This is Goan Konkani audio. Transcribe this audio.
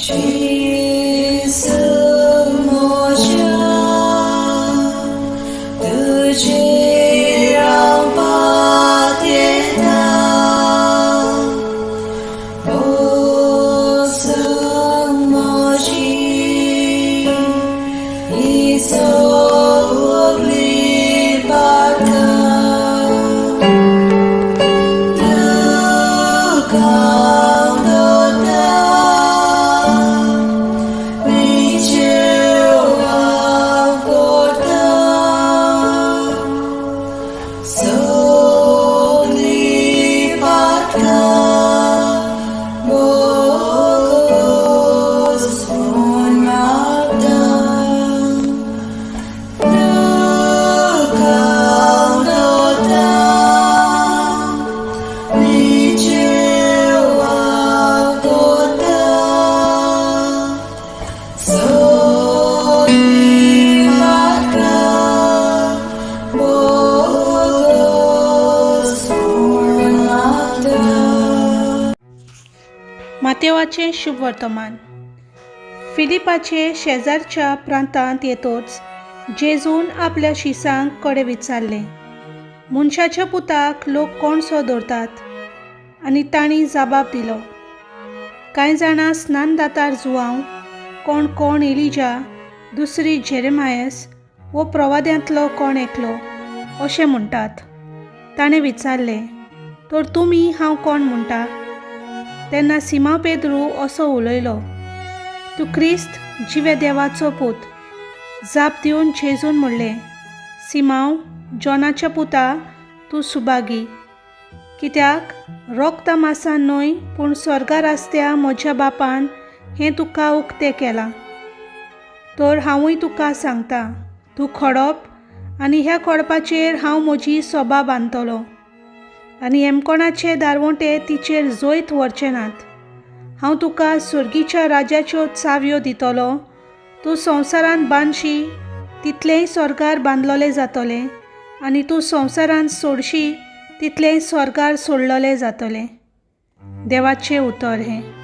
जेजू म्हज्या तुजेर हांव पातयेता भोगसून म्हजी ही सगळी पातकां दुखां विजेव हांव करता सगळी पातकां भोगसून मागता दुखां विजेव हांव करता सगळी पातकां भोगसून मागता. मातेवाचें शुभ वर्तमान. फिलिपाचे शेजारच्या प्रांतांत येतोच जेजून आपल्या शिसांक कडेन विचारलें, मनशाच्या पुताक लोक कोणसो दवरतात? आनी तांणी जबाब दिलो, कांय जाणां स्नानदातार जुवांव, कोण कोण एलिजा, दुसरी जेरेमायस वो प्रवाद्यांतलो कोण एकलो अशें म्हणटात. ताणें विचारलें, तर तुमी हांव कोण म्हणटा? तेन्ना सिमा पेद्रू असो उलयलो, तूं क्रिस्त जिव्या देवाचो पूत. जाप दिवन जेजून म्हणलें, सिमांव, जॉनाच्या पुता, तूं सुभागी, कित्याक रोगता मासान न्हय पूण स्वर्गार आसत्या म्हज्या बापान हें तुका उक्तें केलां. तर हांवूय तुका सांगता, तूं खडप आनी ह्या खडपाचेर हांव म्हजी सोबा बांदतलो आनी हेमकोणाचे दारवंटे तिचेर जैत व्हरचे नात. हांव तुका सर्गीच्या राज्याच्यो चावयो दितलो. तूं संवसारांत बांदशी तितलेंय स्वर्गार बांदलोलें जातलें आनी तूं संवसारांत सोडशी तितलेंय स्वर्गार सोडलोलें जातलें. देवाचें उतर हें.